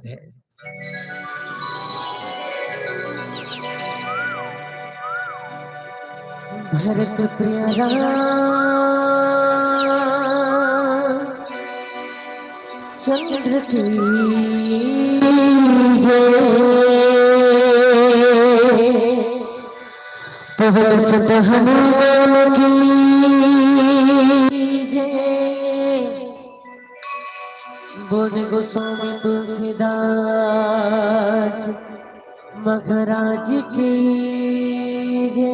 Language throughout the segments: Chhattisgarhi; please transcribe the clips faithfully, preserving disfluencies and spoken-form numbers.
है। भरत प्रिय राम चंद्र की जय। पवन सुत हनुमान की जय। बोल गोस्वामी तुलसीदास महाराज की जय।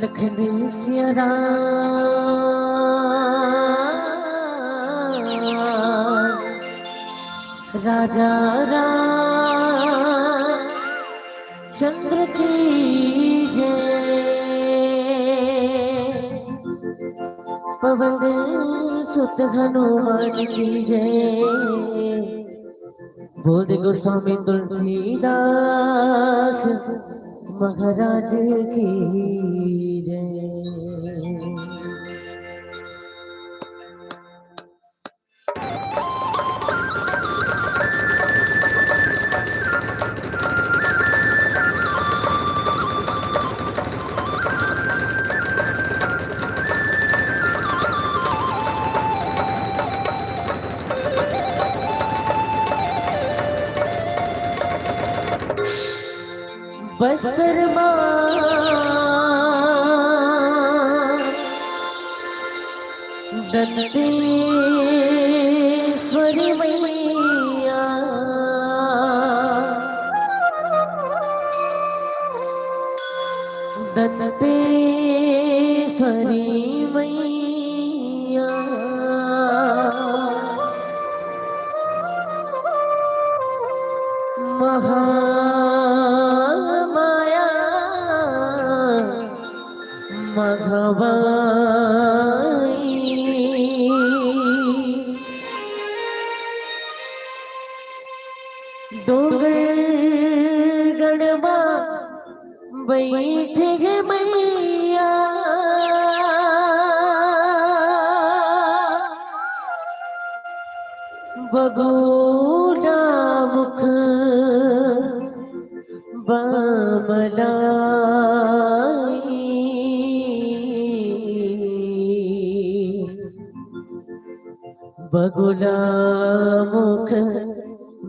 लखन सिया राम राजा राम चंद्र की जय। पवन सुत हनुमान की जय। बोल दे गोस्वामी तुलसीदास महाराज की जय। बस्तर मा दंतेश्वरी मैया, दंतेश्वरी मैया, महा मघवाई। डोंगर गढ़ मा बइठे हे मइया, बगुला मुख बमलाई। बगुला मुख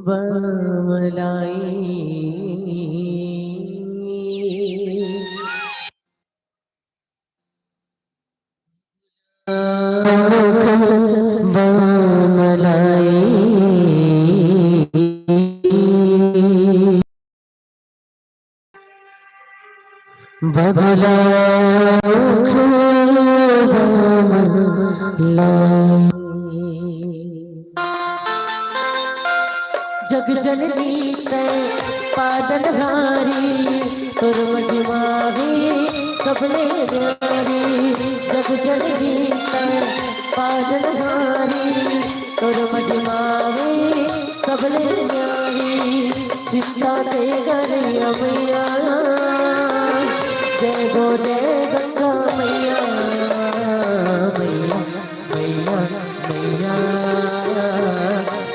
बमलाई। मुख बमलाई। बगुला मुख बमलाई। जग जननी तैं पालनहारी, तोर महिमा हे सबले न्यारी। जग जननी तैं पालनहारी, तोर महिमा हे सबले न्यारी। चिंता के करइया मइया, जय हो जय गंगा मइया। मइया, मइया, मइया,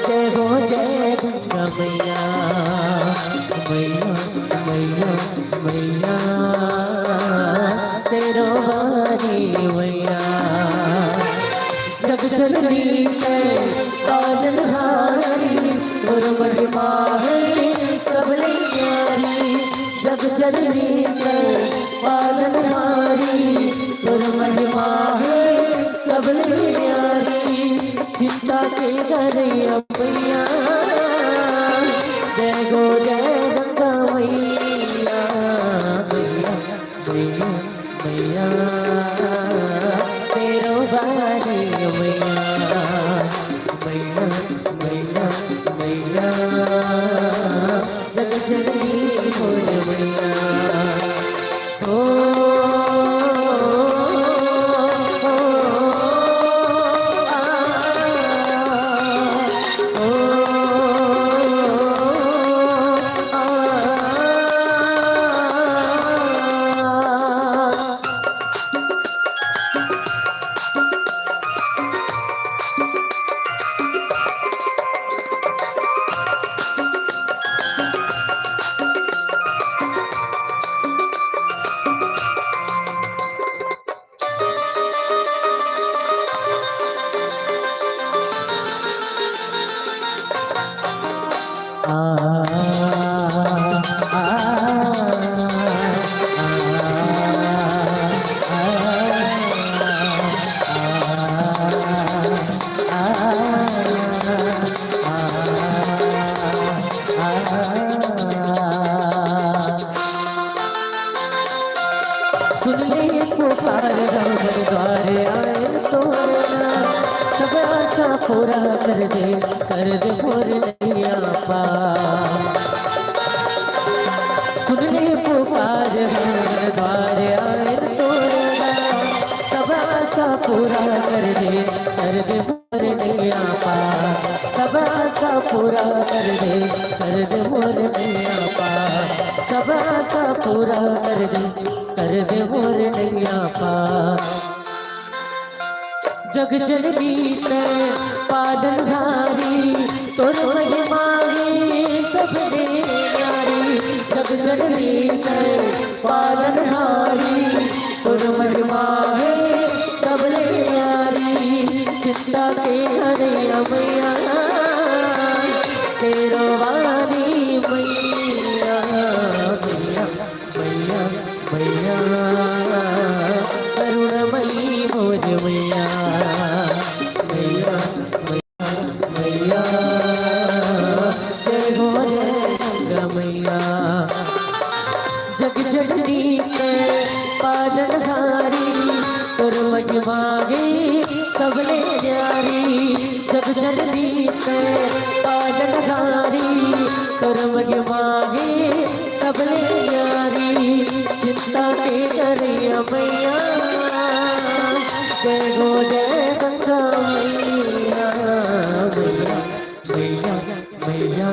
जय हो जय गंगा मइया। मइया, मइया, मइया, शेरों वाली मइया। जग जननी तैं पालनहारी, तोर महिमा हे सबले न्यारी। जग जननी तैं पालनहारी, तोर महिमा हे सबले न्यारी। चिंता के करइया मइया, जय हो जय गंगा मइया। मइया, मइया, मइया, शेरों वाली मइया। मइया, मइया, मइया, जग जननी मोर मइया। ओ, ओ, ओ, आ, ओ, आ, आ। सुन ले पुकार हमर द्वारे आए तोर ना, सब आसा पूरा कर दे, कर दे मोर नैया पार। सुन ले पुकार हमर द्वारे आए तोर ना, सब आसा पूरा कर दे, कर दे मोर नैया पार। सब आसा पूरा कर दे, कर दे मोर नैया पार। सब आसा पूरा कर दे, कर दे मोर नैया पार। जग जननी तैं पालनहारी, तोर महिमा हे सबले न्यारी। जग जननी तैं पालनहारी, तोर महिमा हे सबले न्यारी। चिंता के करइया मइया, शेरों वाली मइया। मइया, मइया, मइया, करुणामयी मोर मइया। मइया, मइया, मइया, जय हो जय गंगा मइया। जग जननी तैं पालनहारी, तोर महिमा हे सबले न्यारी। जग जननी तैं पालनहारी, तोर महिमा हे सबले न्यारी। चिंता के करइया मइया, जय हो जय गंगा मैया, मैया, मैया, मैया,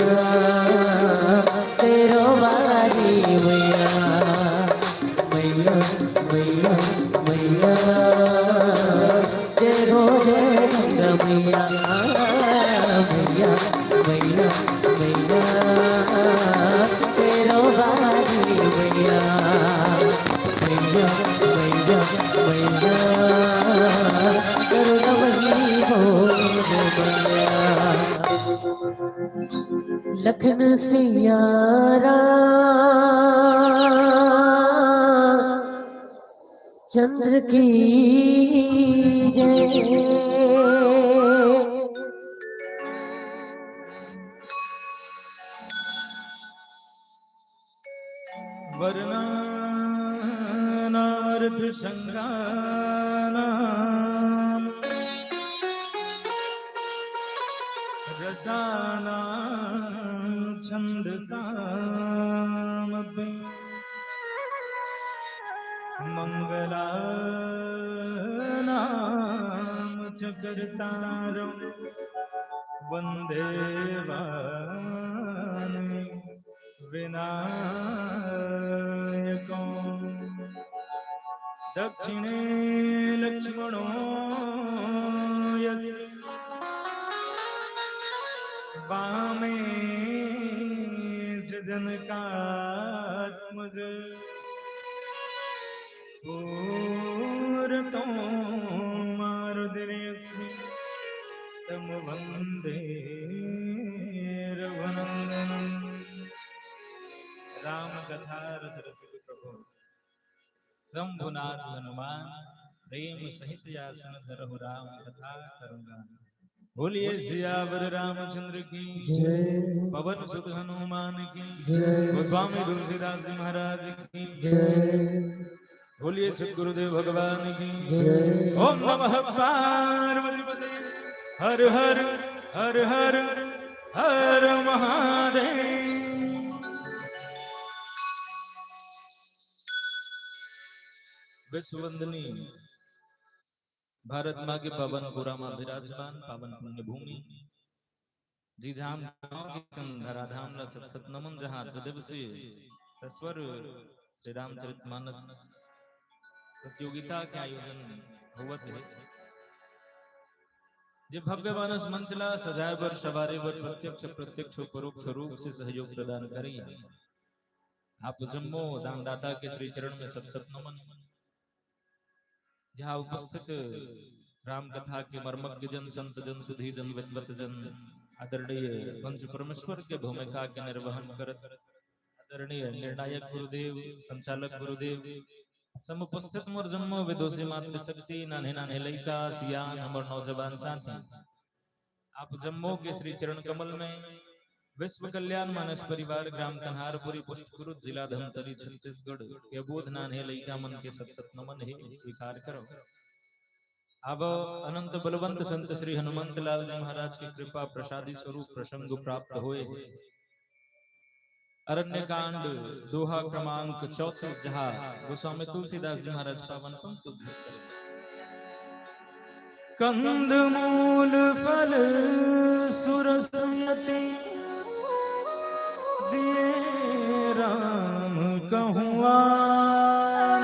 शेरों वाली मैया, मैया, मैया, मैया, जय हो जय गंगा मैया, मैया, मैया, मैया, शेरों वाली मैया, मैया, मैया, मैया, करुणा वही हो मैया। लखन सिया राम चंद्र की जय। वर्णानामर्थशङ्कानां रसानां छन्दसामपि मङ्गलानां च कर्तारं वन्दे वाणि विनायकम्। दक्षिणे लक्ष्मणो यस्य वामे च जनकात्मज। पूरतो मारुतिर्यस्य तं वन्दे रघुनन्दनम्। राम कथा रस रसिक प्रभु शंभुनाथ हनुमान, प्रेम सहित आसन धरहु राम कथा करूँगा। बोलिए सियावर रामचंद्र की जय। पवन सुत हनुमान की जय। गोस्वामी तुलसीदास जी महाराज की जय। बोलिए सतगुरुदेव भगवान की जय। ओम नमः पार्वती पते हर हर हर हर हर महादेव। विश्ववंदनी भारत माँ के पावन पुरा मा विराजमान पावन पुण्य भूमि जी धाम गाँव के संग धराधाम ला सत सत नमन, जहाँ द्विदिवसीय सस्वर श्री रामचरित मानस प्रतियोगिता के आयोजन होवत हे। जे भव्य मानस मंच ला सजाए बर, सवारे बर प्रत्यक्ष अप्रत्यक्ष परोक्ष रूप से सहयोग प्रदान करे आप जम्मो दानदाता के श्री चरण में सत सत नमन। जहाँ उपस्थित राम कथा के मर्मज्ञ जन, संत जन, सुधी जन, विद्वत जन, आदरणीय पंच परमेश्वर के भूमिका के निर्वहन करत आदरणीय निर्णायक गुरुदेव, संचालक गुरुदेव, सम उपस्थित मोर जम्मो विदुषी मातृशक्ति, नान्हे नान्हे लइका, सियान, हमर नौजवान साथी, आप जम्मो के श्री चरण कमल में विश्व कल्याण मानस परिवार, ग्राम कन्हारपुरी, पोस्ट कुरुद, जिला धमतरी, छत्तीसगढ़ के अबोध नान्हे लइका मन के सत सत नमन हे, स्वीकार करो। अब अनंत बलवंत संत श्री हनुमंत लाल जी महाराज के कृपा प्रसादी स्वरूप प्रसंग प्राप्त होए हे। अरण्य कांड, दोहा क्रमांक चौंतीस, जहाँ गोस्वामी तुलसीदास जी महाराज पावन पंक्ति उद्धृत करें। कंद मूल फल सुरस यति दिए राम कहूँ आन,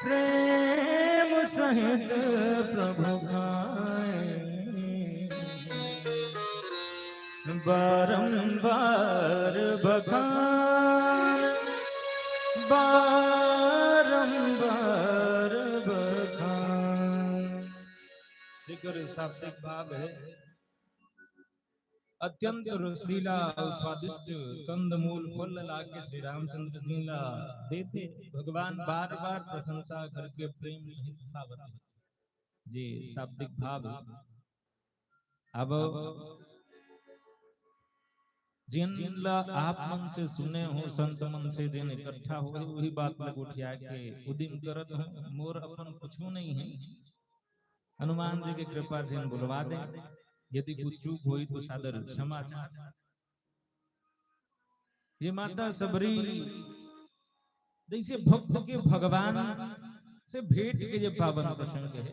प्रेम सहित प्रभु खाए। बारंबार बखान, बारंबार बखान। जेकर शाब्दिक भाव हे, अत्यंत रसीला अउ स्वादिष्ट कंदमूल फल लाके श्री रामचंद्र जी ला देथे। भगवान बार बार प्रशंसा करके प्रेम सहित खावत हे। जी, शाब्दिक भाव हे। अब जेन ला आप मन से सुने हो, संत मन से जेन इकट्ठा होए, वही बात ला गोठिया के उदिम करत हो। मोर अपन कुछु नहीं हे, हनुमान जी के कृपा जेन बुलवा दे। यदि कुछ चूक होई तो सादर क्षमा चाहत। ये माता सबरी जैसे भक्त के भगवान से भेंट के ये पावन प्रसंग हे।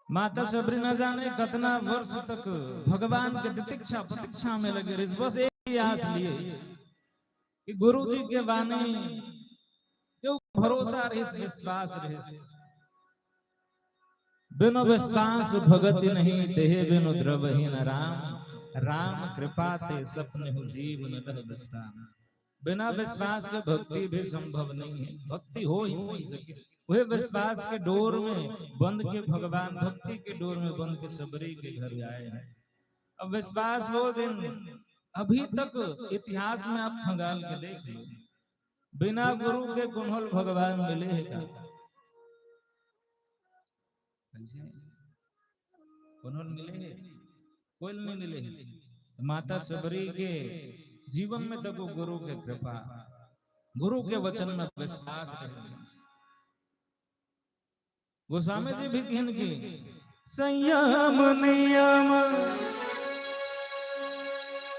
माता शबरी न जाने कतना वर्ष तक भगवान के तितिक्षा प्रतीक्षा में लगे रहिस, बस एक ही आस लिए कि गुरु जी के वाणी के भरोसा रहिस, विश्वास रहिस। बिनु विश्वास भगति नहीं, तेहि बिनु द्रवहीन राम। राम कृपा ते सपनेहु जीव न लह विश्राम। बिना विश्वास के भक्ति भी संभव नहीं है, भक्ति हो ही नहीं सके। वह विश्वास के डोर में बंध के, भगवान भक्ति के डोर में बंध के शबरी के घर आए हैं। अब विश्वास वो दिन, अभी तक इतिहास में आप खंगाल के देख लो, बिना गुरु के कोनो ल भगवान मिले हे का? कइसे? कोनो ल मिले हे? कोई ल नहीं मिले हे। माता शबरी के जीवन में तको गुरु के कृपा, गुरु के वचन में विश्वास रहे। गोस्वामी जी भी कहन कि संयम नियम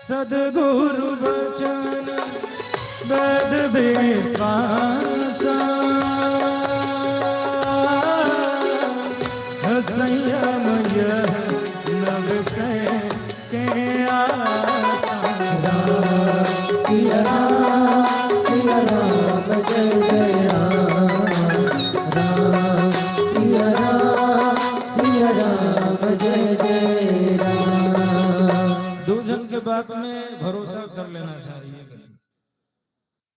सदगुरु वचन वेद विश्वास। संयम यह न विषय के आस। राम सिया राम, सिया राम जय जय राम। राम सिया राम, सिया राम जय जय राम। दू झन के बात में भरोसा कर लेना चाहिए।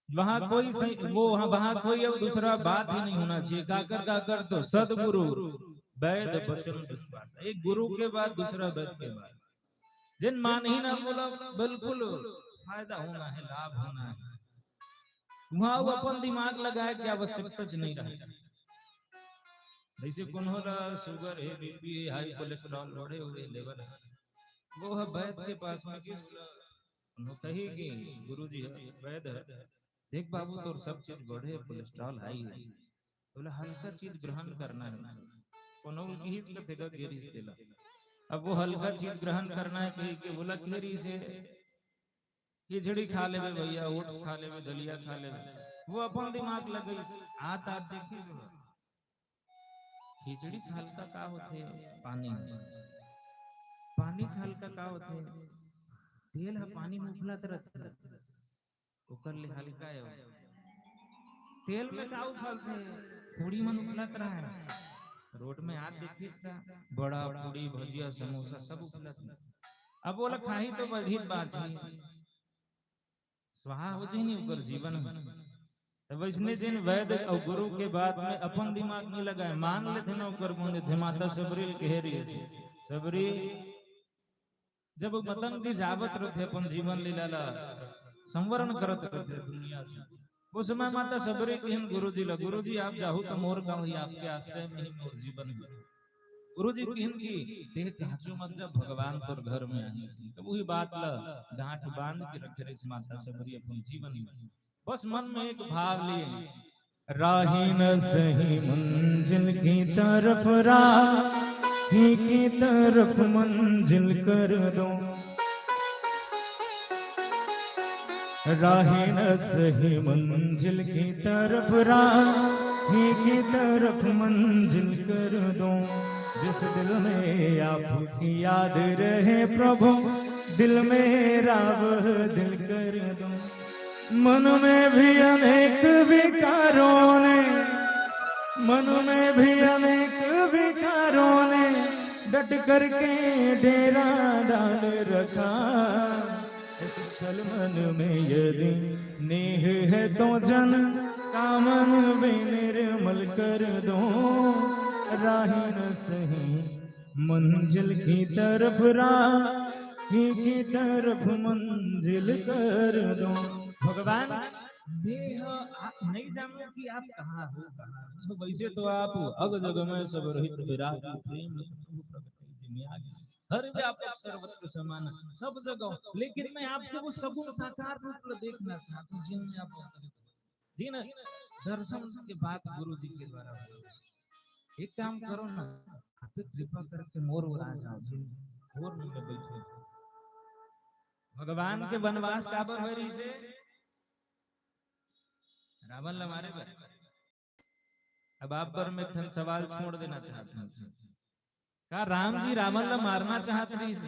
वहां कोई सही, वो वहां, वहां कोई अब दूसरा बात ही नहीं होना चाहिए। काकर, काकर तो सदगुरु, वैद, वचन, विश्वास। एक गुरु के बाद दूसरा वैद के बाद। जिन मानही ना बोला, बिल्कुल फायदा होना है, लाभ होना है। वहां वो अपन दिमाग लगाए के आवश्यकता च नहीं रहे। जैसे कोनो ला sugar है, BP है, high cholesterol बढ़े हुए level है, वो ह वैद के पास में कि बोला, कोनो कही कि गुरु जी है, वैद है, देख बाबू, तोर सब चीज बढ़े, cholesterol high है, बोला हल्का चीज ग्रहण करना है। कोनो ल किहिस कथे गा, गिरिस तेला। अब वो हल्का चीज ग्रहण करना है कही के बोला, गिरिस है, खिचड़ी खा लेबे भैया, oats खा लेबे, दलिया खा लेबे, वो अपन दिमाग लगइस। आत आत देखिस ओला, खिचड़ी से हल्का का होथे? पानी। पानी से हल्का का होथे? तेल ह पानी में उफलत रथे, ओकर ले हल्का हे। तेल में का उफलथे? पूड़ी मन उफलत रहय। रोड में आत देखिस त बड़ा, पूड़ी, भजिया, समोसा सब उफलत हे। अब ओला खाही तो बधित बाँचही, स्वाहा हो जाही नहीं ओकर जीवन में। त वैसने जेन वैद अउ गुरु के बात में अपन दिमाग नहीं लगाए, मान लेथे ना ओकर गुण देथे। माता शबरी ल कहे रहिस, शबरी, जब मतंग जी जावत रथे अपन जीवन लीला ला संवरण करत रथे दुनिया से, वो समय माता शबरी किहिन गुरु जी ला, "गुरु जी, आप जाहू त मोर का होही, आपके आश्रय में ही मोर जीवन होही।" गुरु जी किहिन कि तें काचू मत जा, भगवान तोर घर में आही। तब वही बात ला गांठ बांध के रखे रहिस माता शबरी अपन जीवन में। बस मन में एक भाव लिए, राही न सही मंजिल की तरफ, राही की तरफ मंजिल कर दो। राही न सही मंजिल की तरफ, राही की तरफ मंजिल कर दो। जिस दिल में आपकी याद रहे प्रभु, दिल मेरा वह दिल कर दो। मन में भी अनेक विकारों ने, मन में भी अनेक विकारों ने डट करके डेरा डाल रखा। इस छल मन में यदि नेह है तो जन कामन विनिर्मल कर दो। राही न सही मंजिल की तरफ, राही की तरफ मंजिल कर दो। भगवान, मैं ह आप नहीं जानूं कि आप कहाँ हो, कहाँ हो। वैसे तो आप अग जग में सब रहित विराट, प्रेम रस प्रभु प्रगट जिन आगे। हर व्यापक सर्वत्र समान, सब जगह, लेकिन मैं आपके वो सगुण साकार रूप को देखना चाहता हूँ, जिनमें आप जिन दर्शन के बात गुरु जी के द्वारा हुई। एक काम करो ना, आप कृपा करके मोर ओर आ जाओ, जिन घोर में बैठे। भगवान के वनवास काबर होय रहिसे? रावण ला मारे बर। अब आप बर मैं एक ठन सवाल छोड़ देना चाहत हूँ। का राम जी रावण ला मारना चाहत रहिस?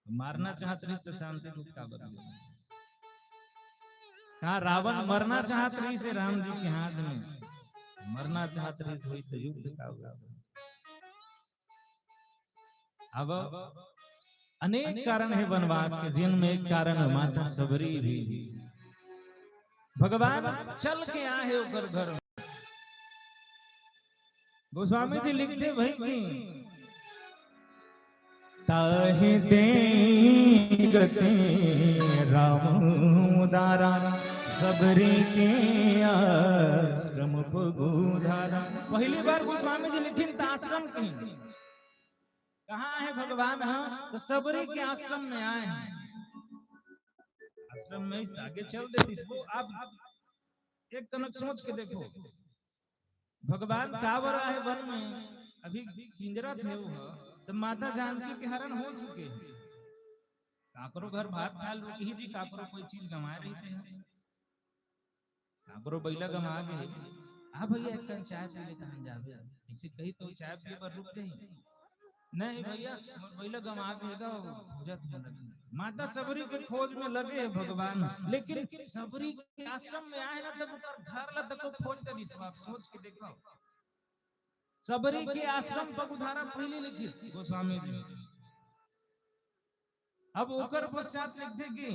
मारना चाहत रहिस त शांति दूत काबर ले? का रावण मरना चाहत रहिस हे राम जी के हाथ में? मरना चाहत रहिस होही त युद्ध काबर? अब अनेक कारण हे वनवास के, जिनमें एक कारण हे माता सबरी भी। भगवान चल के आए हे ओकर घर में। गोस्वामी जी लिखथे भाई कि ताहि देइ गति राम उदारा, सबरी के आश्रम पगुधारा। पहली बार गोस्वामी जी लिखिन त आश्रम के। कहाँ हे भगवान? हाँ, त सबरी के आश्रम में आए हे। आश्रम में इस आगे चल देती इसको। आप एक कनक सोच के देखो, भगवान काबर आए वन में? अभी किंजरत हे वो, त माता जानकी के हरण हो चुके हे। काकरो घर भात खाए ल रुकही जी, काकरो कोई चीज गंवाए रहिथे। काकरो बइला गंवा गे, "आ भैया, एक कन चाय पी ले, तहन जाबे।" अइसे कही त चाय पिए बर रुक जाही? "नहीं भैया, मोर बइला गंवा गे गा, खोजत हे।" माता सबरी के खोज में लगे हे भगवान, लेकिन सबरी के आश्रम में आए ना, तब ओकर घर ला तको खोज डरिस। आप सोच के देखो, सबरी के आश्रम पगुधारा पहली लिखिस गोस्वामी जी। अब ओकर पश्चात लिखथे कि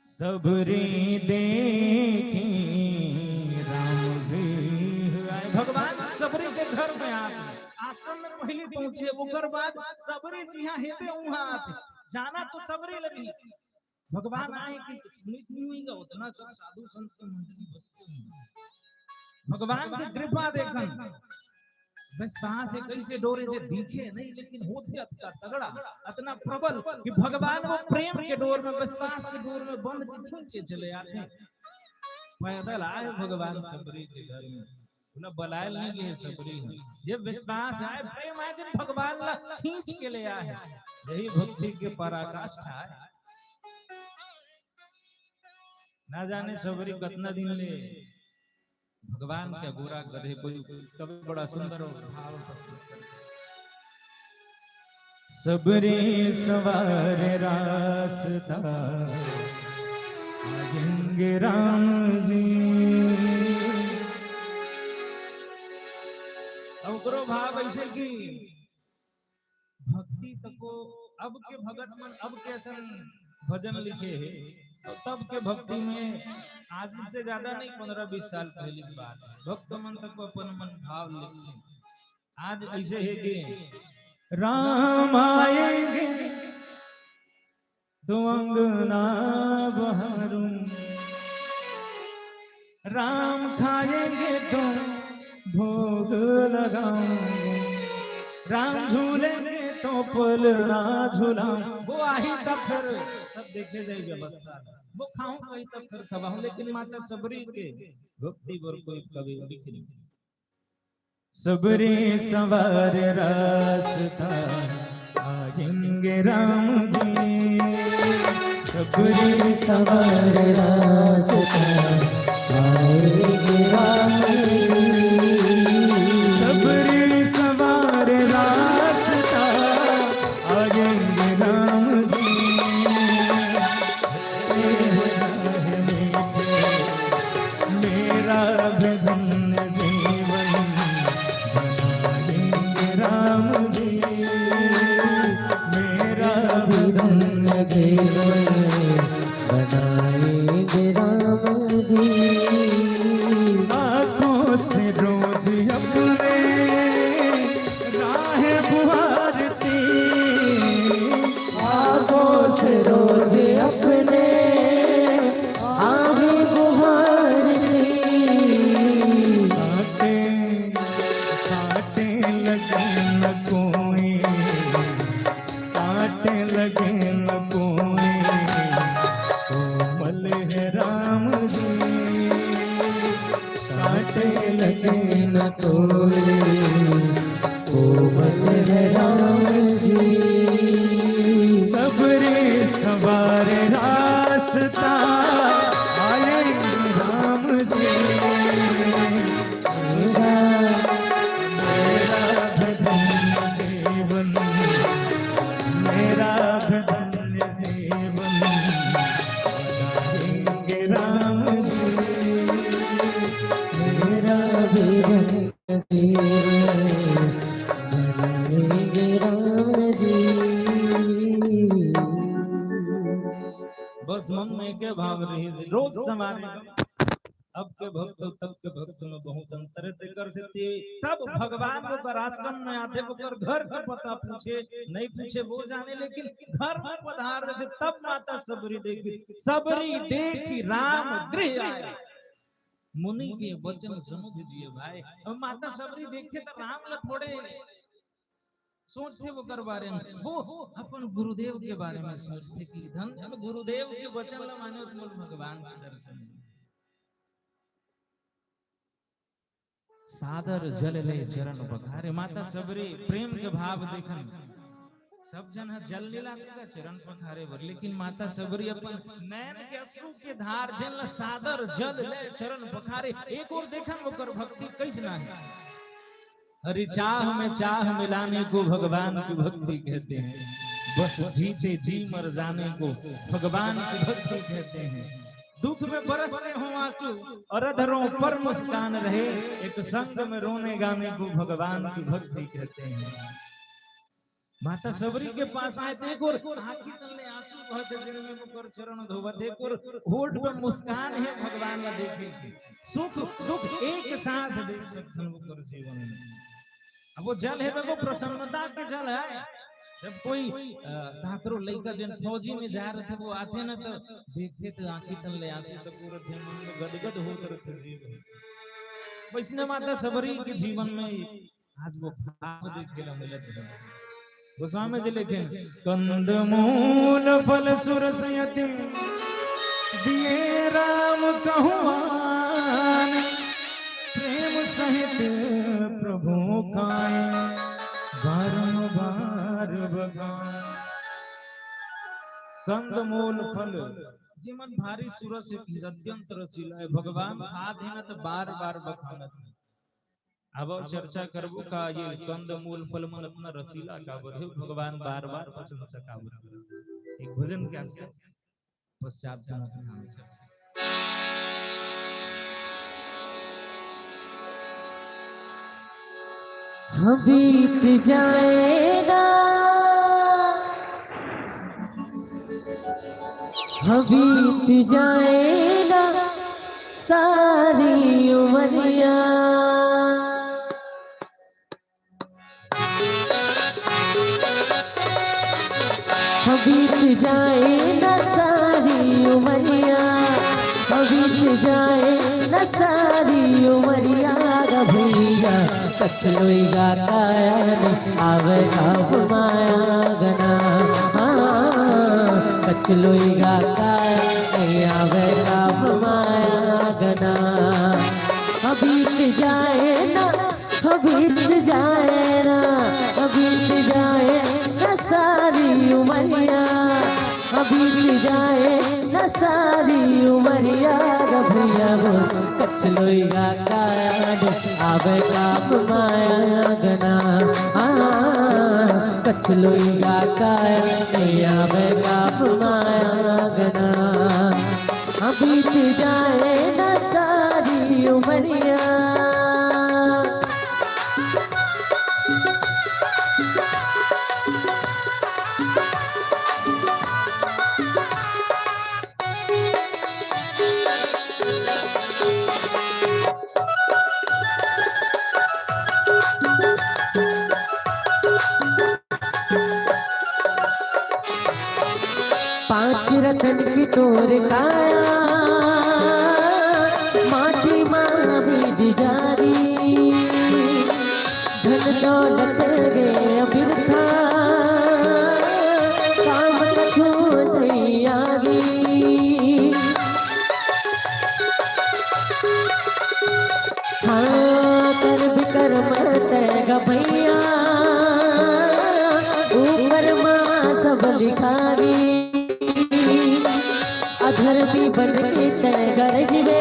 सबरी देखी राम गृह आए। भगवान सबरी के घर में आए, आश्रम में पहली पहुंचे, ओकर बाद सबरी जिहाँ हेबे उहाँ आथे। जाना तो सबरी लगी। भगवान आए कि सुनिस नहीं होइगा, उतना सब साधु संत के मंडली बसते हैं। भगवान के कृपा देखन, विश्वास हे कइसे डोर हे जे दिखे नहीं, लेकिन होथे अतका तगड़ा, अतना प्रबल कि भगवान वो प्रेम के डोर में, विश्वास के डोर में बंध के खींचे चले आथे। पैदल आए भगवान सबरी के घर में, ओला बलाए ल नहीं गे सबरी ह। जे विश्वास आए, प्रेम आए, जेन भगवान ला खींच के ले आए, यही भक्ति के पराकाष्ठा आए। ना जाने सबरी कतना दिन ले भगवान के अगोरा करे, कोई कवि बड़ा सुंदर भाव प्रस्तुत करथे। सबरी संवार रास्ता आएंगे राम जी। अब ओकरो भाव अइसे कि भक्ति तको अब के भगत मन अब के असन भजन लिखे हे, तो तब के भक्ति में आज से ज्यादा नहीं, पन्द्रह बीस साल पहले की बात हे, भक्त मन तको अपन मन भाव लिखे। आज अइसे हे कि राम आएंगे तो अंगना बहारूं, राम खाएंगे तो भोग लगाऊं, राम झूलेंगे तो पलना झुलाऊं। वो आही तब फेर सब देखे जाही व्यवस्था, वो खाहूं कहीं तब फेर खवाहूं, लेकिन माता सबरी के भक्ति बर कोई कवि लिख नहीं। सबरी संवार रास्ता आएंगे राम जी, सबरी संवार रास्ता आएंगे राम जी, सबरी संवार रास्ता आएंगे राम जी। मेरा भी धन्य जीवन बनाएंगे राम जी, मेरा भी धन्य जीवन बनाएंगे राम जी। आंखों से रोज अपने राह गुहारती, आंखों से रोज अपने आह गुहारती। कांटे, कांटे लगे न कोई, कांटे लगे न कोई, कोमल है राम जी। कांटे लगे न कोई, कोमल है राम जी। सबरी संवार रास्ता आएंगे राम जी। बस मन में एके भाव रहिस, रोज समाने। अब के भक्त, तब के भक्त में बहुत अंतर हे। तेकर सेती तब भगवान ओकर आश्रम में आथे, ओकर घर के पता पूछे, नहीं पूछे वो जाने, लेकिन घर में पधार देथे। तब माता सबरी देखी, सबरी देखी राम गृह आए, मुनि के वचन समुझ जिय भाए। अब माता सबरी देखथे त राम ला थोड़े सोचथे ओकर बारे में, वो अपन गुरुदेव के बारे में सोचथे कि धन धन गुरुदेव के वचन ला माने, तो मोला भगवान के दर्शन होही। सादर जल ले चरण पखारे। माता सबरी प्रेम के भाव देखन, सब झन ह जल नइ लाथे का चरण पखारे बर, लेकिन माता सबरी अपन नैन के अश्रु के धार, जेन ला सादर जल ले चरण पखारे। एक ओर देखन ओकर भक्ति कइसना हे। अरे चाह में चाह मिलाने को भगवान की भक्ति कहते हैं, बस जीते जी मर जाने को भगवान की भक्ति कहते हैं। दुख में बरसते हों आंसू और अधरों पर मुस्कान रहे, एक संग में रोने गाने को भगवान की भक्ति कहते हैं। माता सबरी के पास आए त एक ओर आंखी तन ले आंसू बहत हे, जेन में ओकर चरण धोवत हे, एक ओर होठ पे मुस्कान हे भगवान ला देखे के। सुख दुख एक साथ देख सकथन ओकर जीवन में। अब वो जल हे, वो प्रसन्नता के जल हे। जब कोई, अ, काकरो लइका जेन फौजी में जा रथे, वो आथे ना, तो देखथे तो आंखी तन ले आंसू तक पूरा मन में गदगद होत रथे जीवन। वइसने माता सबरी के जीवन में आज वो भाव देखे ला मिलत हे। गोस्वामी जी लिखे, कंदमूल फल सुरस यति दिए राम कहु आन, प्रेम सहित प्रभु खाए बारंबार बखान। कंदमूल फल जेमन भारी सुरस हे, अत्यंत रसीला हे, भगवान खात हे ना तो बार बार बखानत हे। अब चर्चा करबो का ये कंदमूल फल मन अतना रसीला काबर हे, भगवान बार बार प्रशंसा काबर करत हे। एक भजन के आसपास पश्चात में हम चर्चा। हाँ बीत जाएगा, हाँ बीत जाएगा सारी उमरिया। हाँ बीत जाए ना सारी उमरिया, हाँ बीत जाए ना सारी उमरिया गा भैया। कछलोई गा काया ने आवे काब माया गना, हाँ, कछलोई गा काया ने आवे काब माया गना। हाँ बीत जाए ना, हाँ बीत जाए ना, हाँ बीत जाए ना सारी उमरिया, हाँ बीत जाए ना सारी उमरिया गा भैया वो। कछलोई गा काया ने आवे काब माया गना, हाँ, कछलोई गा काया ने आवे काब माया गना। हाँ बीत जाए ना सारी उमरिया। पांच रतन की तोर काया, माटी मा मिल जारी। धन दौलत गे बिरथा, काम कछु नइ आगी। हाँ, कर विकर्म तय गा भैया, ऊपर मा सब लिखारी। अधर्मी बन के तय गा रहिबे,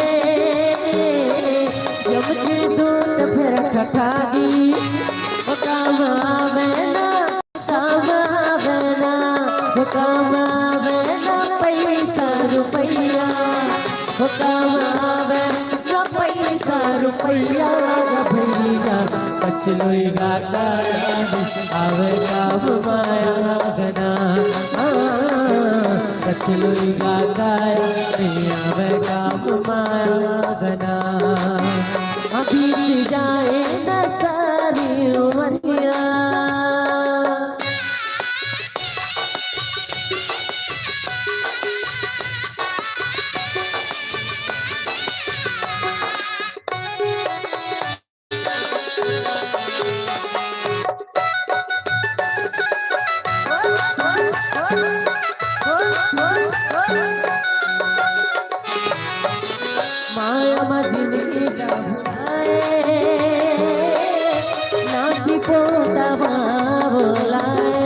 यम के दूत फेर खखारी। ओ काम आवे ना, काम आवे ना, ओ काम आवे ना पैसा रुपया, ओ काम आवे ना पैसा रुपया गा भैया। कछलोई गा काया ने आवे काब माया गना, हाँ। चलो गाता है, नहीं आवे काम माया गना। अभी जाए न सारी उमरिया। माया मा जिनगी डबराए, नाती पोता मा बोलाए।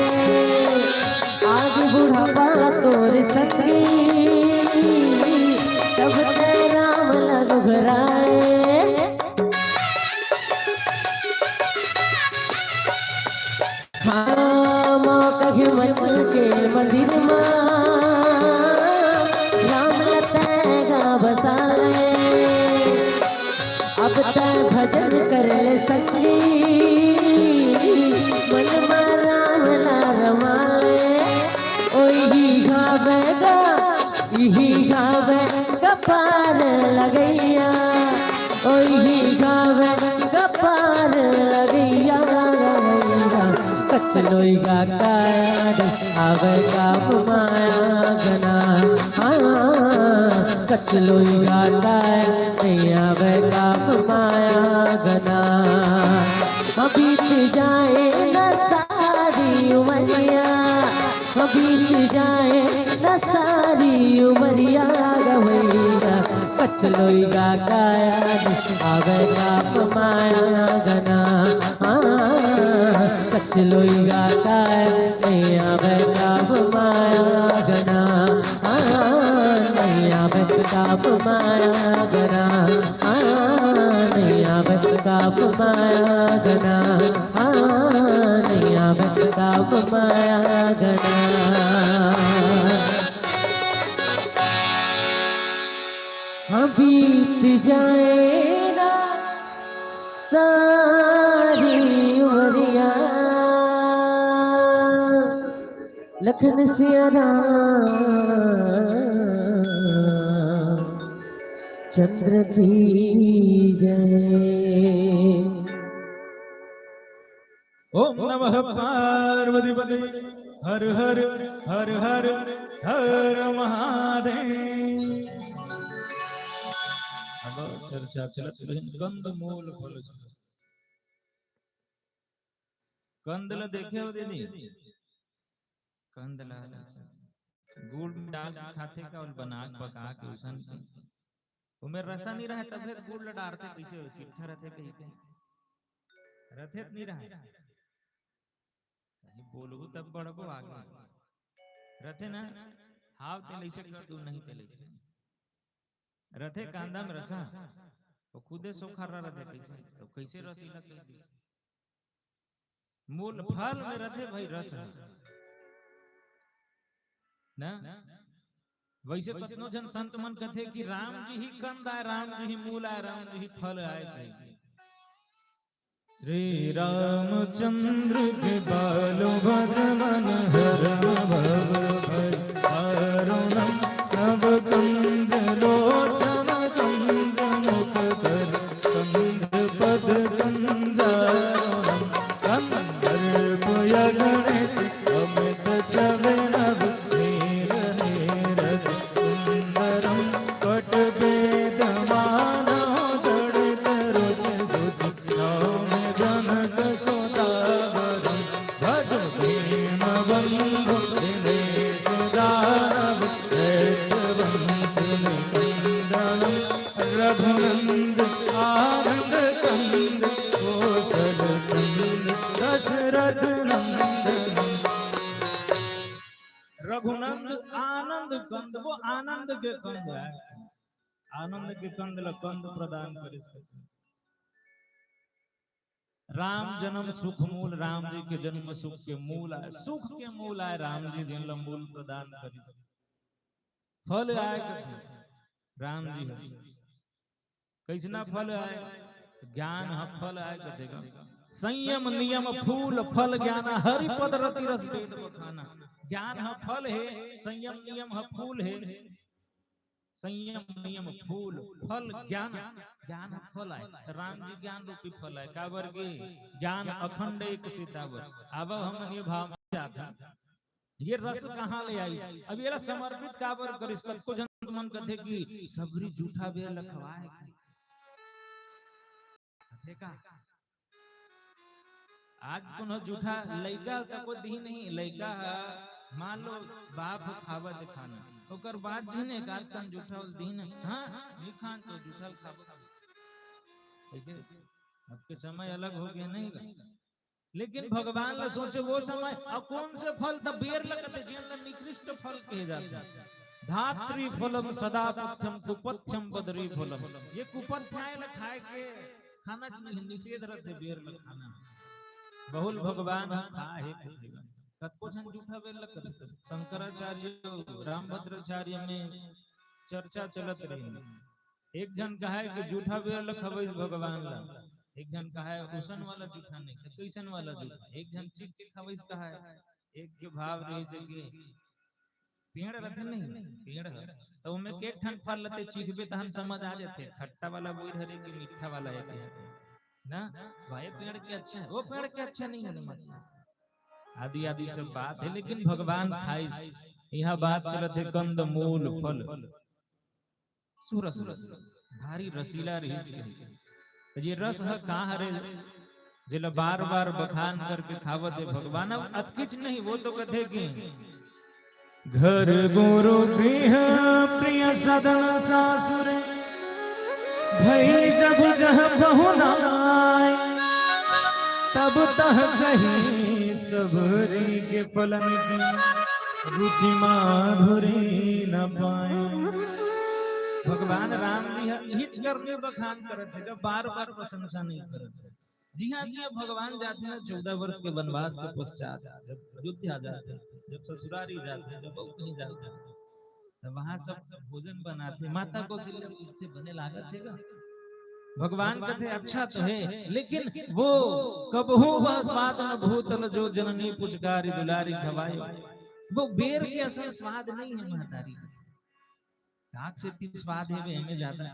आज बुढ़ापा तोर संगी, तब ते राम ला लुभराए। हाँ, माँ कहे मत के मंदिर मा, राम ला तैं गा बसा ले। अब तैं भजन कर ले संगी, मन मा राम ला रमा ले। ओही गावे गा, इही गावे गा पार लगइया। ओही गावे गा पार लगइया। कचलोई गा काया रे, आवे काम माया गना। हाँ, कचलोई गा काया रे, आवे काम माया गना। हाँ, बीत जाए न सारी उमरिया, हाँ, बीत जाए न सारी उमरिया गवैया। कचलोई गा काया रे, आवे काम माया गना। हाँ, कचलोई गा काया रे, आवे काम माया गना। हाँ, नहीं आवे काम माया गना। हाँ, नहीं आवे काम माया गना। हाँ, नहीं आवे काम माया गना। हाँ, बीत जाए ना सारी उमरिया। लखन सिया राम चंद्र की जय। ओम नमः पार्वती पति। हर हर हर हर हर महादेव। अब चर्चा चलत रहिन कंद मूल फल। कंद ल देखे हो दीदी? कंद ल गुड़ में डाल के खाथे का, ओला बना के, पका के, उसन के। ओमे रसा नहीं रहे, तब गुड़ ल डारथे, कैसे सीठा रथे कहीं के? रथे त नहीं रहे। कहीं बोलबो तब बढ़बो आगे। रथे ना, हाव ते लइसे कर दू, नहीं ते लइसे। रथे कांदा में रसा, वो खुदे सोखा रह रथे कैसे, तो कैसे रसीला कह दी? मूल फल में रथे भाई रस ह। ना? वैसे कतनो झन संत मन कथे कि राम जी ही कंद आय, राम जी ही मूल आय, राम जी ही फल आय भाई। श्री रामचंद्र के बाल भवन हर भव भय। अरुणम नव कंद लोचन कंद मुख कर कंद पद कंजारुणम। कंदर्प यगणित अमित छवि नभ नील नीरद सुंदरम। पट वेद मानव जड़ित रुचि सुचि नवम जनक सुतावरम। भज दीन बंधु दिनेश दानव चैत्र वंश निकंदनम। रघुनंद आनंद कंद कौशल कंद दशरथ नंदनम। रघुनंद आनंद कंद, वो आनंद के कंद है, आनंद के कंद ल कंद प्रदान करे। राम जन्म सुख मूल, राम जी के जन्म सुख के मूल आय, सुख के मूल आय राम जी, जेन ल मूल प्रदान करे। फल आय कथे राम जी ह। कैसना फल आय? ज्ञान ह फल आय कथे गा। संयम नियम फूल फल ज्ञाना, हरि पद रति रस वेद बखाना। ज्ञान ह फल हे, संयम नियम ह फूल हे। संयम नियम फूल, फल ज्ञान, ज्ञान ह फल आय। राम जी ज्ञान रूपी फल आय, काबर के ज्ञान अखंड एक सीतावर। अब हम ये भाव में जात हन, ये रस कहाँ ले आइस? अब येला समर्पित काबर करिस? कतको झन मन कथे कि सबरी जूठा बेर ल खवाए के। कथे का? आज कोनो जूठा लइका ह तको दिही नहीं, लइका ह मान लो बाप ह खावत हे खाना, ओकर बाद झन एक आध कन जूठा ल दिही नहीं, हाँ, नहीं खान तो जूठा ल खाबो। ऐसे अब के समय अलग हो गया नहीं गा। लेकिन भगवान ला सोचे वो समय, अब कौन से फल त बेर लगत हे, जेन ला निकृष्ट फल कहे जाथे। धात्री फलम सदा पथ्यम कुपथ्यम बदरी फलम। ये कुपथ्य आय ला खाए के खाना च नहीं, निषेध रथे बेर ला खाना। बहुल भगवान ह खाए हे कथे गा। कतको झन जूठा बेर ला कथे, शंकराचार्य, रामभद्राचार्य में चर्चा चलत रही। एक झन कहाय कि जूठा बेर ल खवइस भगवान ल, एक झन कहाय उसन वाला जूठा नहीं, त कइसन वाला जूठा? एक झन चीख के खवइस कहाय, एक के भाव रहिस हे कि पेड़ रथे नहीं, पेड़ ह, त ओमे के एक ठन फल लते चीखबे तहन समझ आ जाथे, खट्टा वाला बोइर हरे कि मीठा वाला हे, ना? भाई पेड़ के अच्छा है, वो पेड़ के अच्छा नहीं है, मतलब आदि आदि सब बात है, लेकिन भगवान खाइस। यहाँ बात चलत हे कंद मूल फल। सुरस, भारी रसीला रहिस हे। त ये रस ह का हरे, जेला बार-बार बखान करके खावत हे भगवान। अब अतकिच नहीं, वो तो कथे कि घर गुरु गृह प्रिय सदन सासुर, भई जब जह पहुनाय, तब तह कही सबरी के फलन की, रुचि माधुरी न पाए। भगवान राम जी ह इहिच करके बखान करत हे, बार-बार प्रशंसा नहीं करत हे। जिहाँ जिहाँ भगवान जाथे ना, चौदह वर्ष के वनवास के पश्चात जब अयोध्या जाथे, जब ससुरारी जाथे, जब अउ कहीं जाथे, त वहाँ सब भोजन बनाथे। माता कौशल्या पूछथे, "बने लागत हे गा?" भगवान कथे, "अच्छा तो हे, लेकिन वो कबहूँ वह स्वाद न भूतल, जो जननी पुचकारी दुलारी खवाए।" वो बेर के असन स्वाद नहीं हे महतारी। काक से ती स्वाद हे, वे हमें ज्यादा।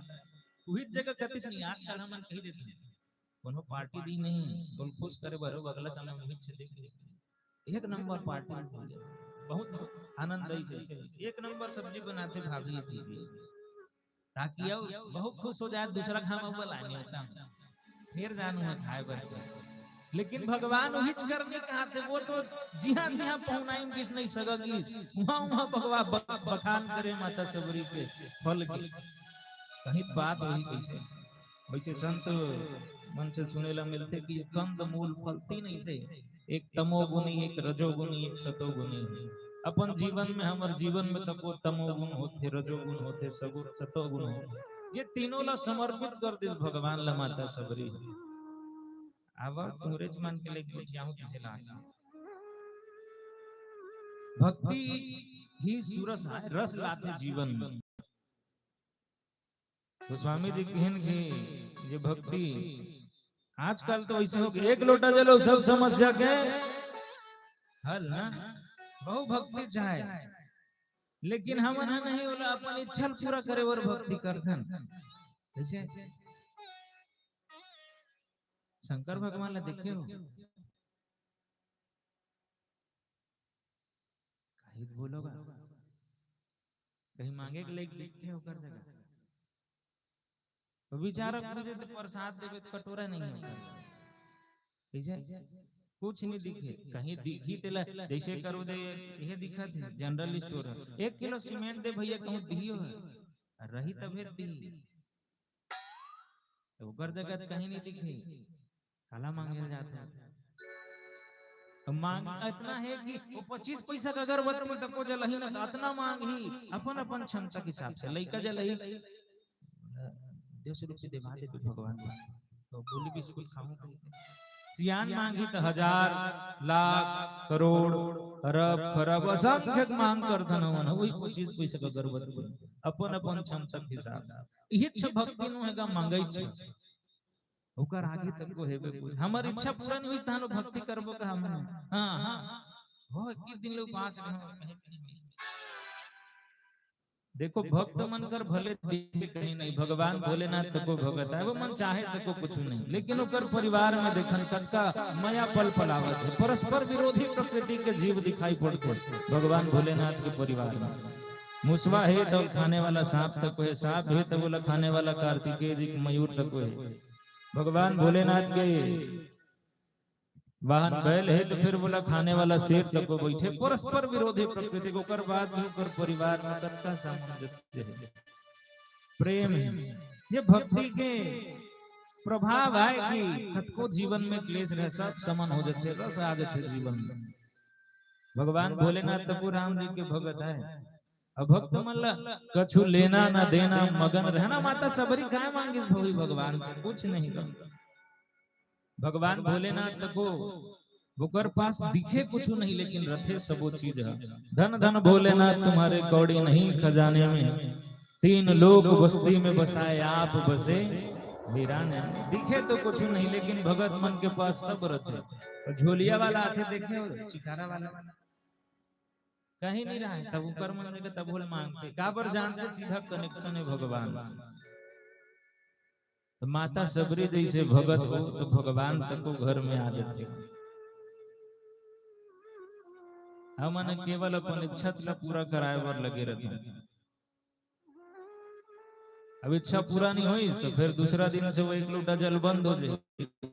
उहिच जगह कतिस नहीं, आजकल हमन कही देथे, कोनो पार्टी दी नहीं, बोल खुश करे बर, अगला समय उहिच चले। एक नंबर पार्टी, बहुत आनंद आई जैसे। एक नंबर सब्जी बनाथे भाभी दीदी, ताकि अब बहुत खुश हो जाए, दूसरा खाम अब लाने होता, फिर जानू है खाए बर के। लेकिन भगवान उहिच करनी कहाथे, वो तो जिहाँ जिहाँ पहुनाई में किस नहीं सगा गिस, वहाँ वहाँ भगवान ब-, बखान करे माता सबरी के फल के। कहीं बात वही कैसे, वैसे संत मन से सुने ला मिलथे कि कंद मूल फल तीन ऐसे, एक तमोगुणी, एक रजोगुणी, एक सतोगुणी हे। अपन जीवन में, हमर जीवन में तको तमोगुण होथे, रजोगुण होथे, सगु-, सतोगुण होथे। ये तीनों ला समर्पित कर दिस भगवान ला माता सबरी। अब तुहरेच मन के लेके बतियाहूं किसे ला। भक्ति ही सुरस, रस लाथे जीवन में। गोस्वामी जी कहिन कि ये भक्ति आजकल तो ऐसे हो गया, एक लोटा जलो सब समस्या के हल ना, बहु भक्ति चाहे, लेकिन हमन ह नहीं, ओला अपन इच्छा ल पूरा करे बर भक्ति करथन। जैसे शंकर भगवान ला देखे हो, काहे बोलोगा? कहीं मांगे के लायक दिखे ओकर जगह। तो बेचारा पूजे तो प्रसाद देवे तो कटोरा नहीं होता। कैसे? कुछ नहीं दिखे। कहीं दिखी तेला, जैसे करो दे, ये दिखा थे, जनरल स्टोर है। एक किलो सीमेंट दे भैया, कहूँ दियो है। रही तबे दी। तो ओकर जगह कहीं नहीं दिखे। काला मांगे जाते हैं। तो मांग इतना है कि वो पच्चीस पैसा का अगरबत्ती तक को जलही ना, तो इतना मांग ही अपन, अपन क्षमता के हिसाब से। लइका जलही, "दस रुपये दे, माँ दे दो भगवान को।" तो बोली, "बिस्कुट खाऊं?" सियान मांगी तो हजार, लाख, करोड़, अरब, खरब, असंख्यक मांग करथन हमन, वही पच्चीस पैसा का अगरबत्ती, अपन, अपन क्षमता के हिसाब से। इहिच भक्ति नो हे गा, मांगई छ। ओकर आगे तक को हेबे कुछ। हमर इच्छा पूरा नहीं होइस, तहां भक्ति करबो का हमन? हाँ, हाँ। हो, इक्कीस दिन ले उपास रहे हो, कहीं, कहीं नहीं। देखो, भक्त मन कर भले दिखे कहीं नहीं, भगवान भोलेनाथ तको भगत आय, वो मन चाहे तको कुछ नहीं, लेकिन ओकर परिवार में देखन कतका मया पल पलावत हे। परस्पर विरोधी प्रकृति के जीव दिखाई पड़थे भगवान भोलेनाथ के परिवार में। मुसवा हे त खाने वाला सांप तको हे, सांप हे त ओला खाने वाला कार्तिकेय जी के मयूर तको हे। भगवान भोलेनाथ के वाहन बैल हे त फिर ओला खाने वाला शेर तको बइठे। परस्पर विरोधी प्रकृति के, ओकर बाद भी ओकर परिवार में कतका सामंजस्य हे, प्रेम हे। ये भक्ति के प्रभाव आय कि कतको जीवन में क्लेश रहे, सब समन हो जाथे, रस आ जाथे जीवन में। भगवान भोलेनाथ तको राम जी के भगत आय। अब भक्त मन ला कछु लेना न देना, मगन रहना। माता सबरी काय मांगिस भोई भगवान से? कुछ नहीं। भगवान भोलेनाथ तको ओकर पास दिखे कुछु नहीं, लेकिन रथे सबो चीज ह। धन धन भोलेनाथ, तुम्हारे कौड़ी नहीं खजाने में, तीन लोक बस्ती में बसाए आप बसे वीराने में। दिखे तो कुछु नहीं, लेकिन भगत मन के पास सब रथे। अउ झोलिया वाला आथे, देखे हो, चिकारा वाला, कहीं नहीं रहे, तब ओकर मन के तब होल मांगथे, काबर जानथे सीधा connection हे भगवान से। त माता सबरी जइसे भगत हो त भगवान तको घर में आ जाथे। हमन केवल अपन इच्छा ल पूरा कराए बर लगे रहिथन। अब इच्छा पूरा नहीं होइस त फिर दूसरा दिन से वो एक लोटा जल बंद हो जाय।